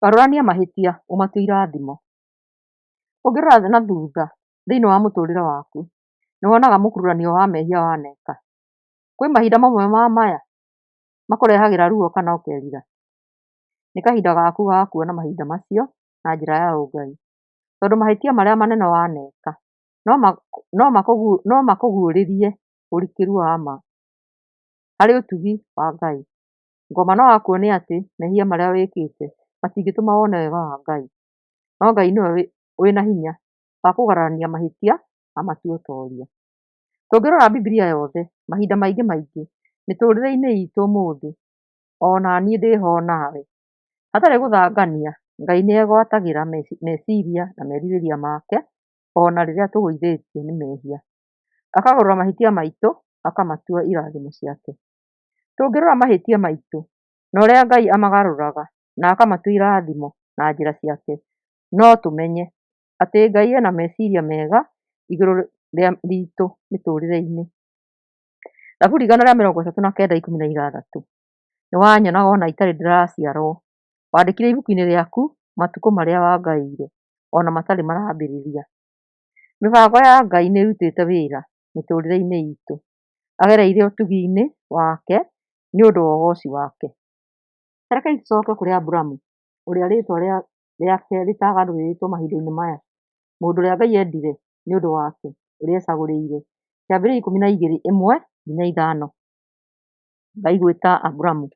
Garũrania mahĩtia ũmatue irathimo. Ũngĩrora na thutha thĩinĩ wa mũtũrĩre waku, nĩ wonaga mũkururanio wa mehia waneka. Kwĩ mahinda mamwe ma maya makũrehagĩra ruo kana ũkerira? Nĩ kahinda gaku ga kuona mahinda macio na njĩra ya ũngai, tondũ mahĩtia marĩa manene waneka no makũguũrĩrie ũrikĩru wa ma harĩ ũtugi wa Ngai. Ngoma no akuonie atĩ mehia marĩa wĩkĩte matingĩtũma wone wega wa Ngai, no Ngai nĩwe wĩna hinya wa kũgarũrania mahĩtia amatue ũtoria. Tũngĩrora Bibilia yothe mahinda maingĩ maingĩ mĩtũrĩre-inĩ itũ ũmũthĩ, ona niĩ ndĩho nawe, hatarĩ gũthangania Ngai nĩegwatagĩra meciria na merirĩria make ona rĩrĩa tũgũithĩtio nĩ mehia, akagarũra mahĩtia maitũ akamatua irathimo ciake. Tũngĩrora mahĩtia maitũ na ũrĩa Ngai amagarũraga na akamatua irathimo na njĩra ciake, no tũmenye atĩ Ngai ena meciria mega igũrũ ritũ mĩtũrĩre-inĩ. Thaburi 139:16. Nĩwanyonaga ona itarĩ ndĩraciarwo, wandĩkire ibuku-inĩ rĩaku matukũ marĩa wangaĩire ona matarĩ marambĩrĩria. Mĩbango ya Ngai nĩĩrutĩte wĩra mĩtũrĩre-inĩ itũ agereire ũtugi-inĩ wake nĩ ũndũ wa ũgoci wake. Rekei tũcoke kũrĩ Aburamu, ũrĩa rĩĩtwa rĩake rĩtagarũrĩtwo mahinda-inĩ maya, mũndũ ũrĩa Ngai endire nĩ ũndũ wake, ũrĩa ecagũrĩire. Kĩambĩrĩria 12:1-5. Ngai gwĩta Aburamu.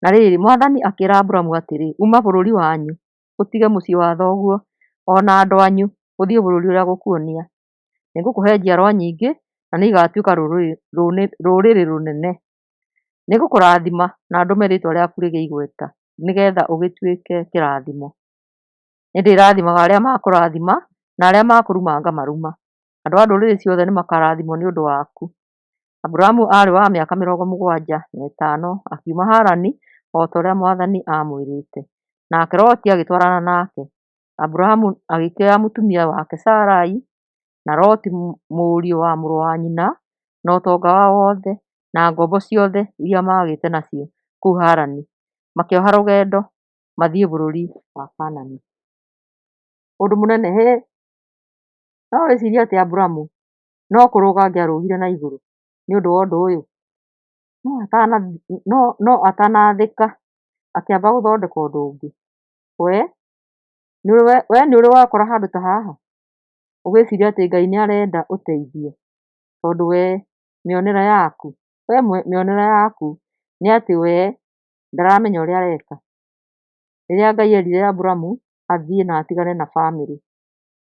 Na rĩrĩ, Mwathani akĩĩra Aburamu atĩrĩ, Uma bũrũri wanyu, ũtige mũciĩ wa thoguo, o na andũ anyu, ũthiĩ bũrũri ũrĩa ngũkuonia. Nĩngũkũhe njiarwa nyingĩ, na nĩigatuĩka rũrĩrĩ rũnene. Nĩngũkũrathima na ndũme rĩĩtwa rĩaku rĩgĩe igweta, nĩgeetha ũgĩtuĩke kĩrathimo. Nĩndĩrathimaga arĩa makũrathima, na arĩa makũruma ngamaruma. Andũ a ndũrĩrĩ ciothe nĩmakarathimwo nĩ ũndũ waku. Aburamu aarĩ wa mĩaka 75 akiuma Harani o ta ũrĩa Mwathani aamwĩrĩte. Nake Loti agĩtwarana nake. Aburamu agĩkĩoya mũtumia wake Sarai, na Loti mũriũ wa mũrũ wa nyina, na ũtonga wao wothe, na ngombo ciothe iria maagĩte nacio kũu Harani, makĩoha rũgendo mathiĩ bũrũri wa Kaanani. Ũndũ mũnene hĩ! No wĩcirie atĩ Aburamu no kũrũga angĩarũgire na igũrũ nĩ ũndũ wa ũndũ ũyũ? No atanathĩka akĩamba gũthondeka ũndũ ũngĩ. We nĩ ũrĩ wekora handũ ta haha? Ũgĩciria atĩ Ngai nĩ arenda ũteithio, tondũ we mĩonere yaku nĩ atĩ we ndaramenya ũrĩa areka. Rĩrĩa Ngai erire Aburamu athiĩ na atigane na famĩlĩ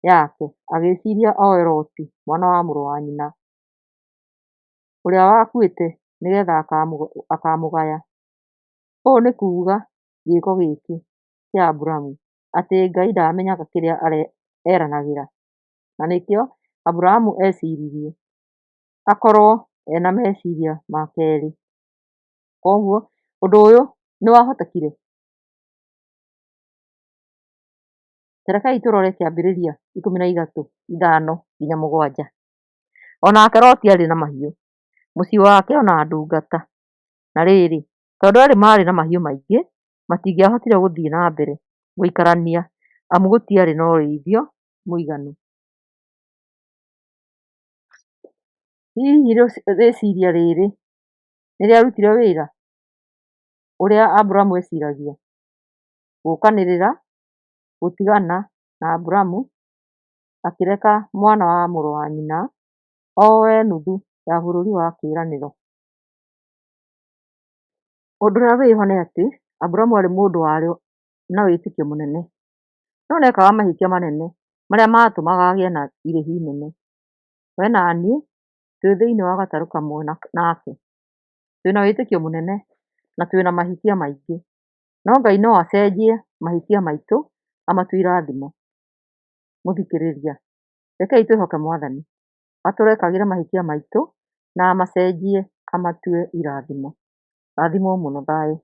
yake, agĩciria oe Loti mwana wa mũrũ wa nyina ũrĩa wakuĩte nĩgetha akamũgaya. Ũũ nĩ kuuga gĩĩko gĩkĩ kĩa Aburamu atĩ Ngai ndamenyaga kĩrĩa eranagĩra, na nĩkĩo Aburamu eciririe akorwo ena meciria ma kerĩ. Koguo ũndũ ũyũ nĩ wahotekire? Ta rekei tũrore Kĩambĩrĩria 13:5-7. O nake Loti aarĩ na mahiũ, mũciĩ wake o na ndungata. Na rĩrĩ, tondũ eerĩ maarĩ na mahiũ maingĩ, matingĩahotire gũthiĩ na mbere gũikarania amu gũtiarĩ na ũrĩithio mũiganu. Hihi rĩciria rĩrĩ nĩ rĩarutire wĩra ũrĩa Aburamu eeciragia? Gũũkanĩrĩra gũtigana na Aburamu akĩreka mwana wa mũrũ wa nyina oe nuthu ya bũrũri wa kĩĩranĩro. Ũndũ ũrĩa wĩho nĩ atĩ Aburamu aarĩ mũndũ warĩ na wĩtĩkio mũnene, no nĩekaga mahĩtia manene marĩa maatũmaga agĩe na irĩhi inene. We na niĩ twĩ thĩinĩ wa gatarũ kamwe nake, twĩna wĩtĩkio mũnene na twĩna mahĩtia maingĩ, no Ngai no acenjie mahĩtia maitũ amatue irathimo. Mũthikĩrĩria, rekei twĩhoke Mwathani atũrekagĩre mahĩtia maitũ na amacenjie amatue irathimo. Rathimwo mũno thayũ.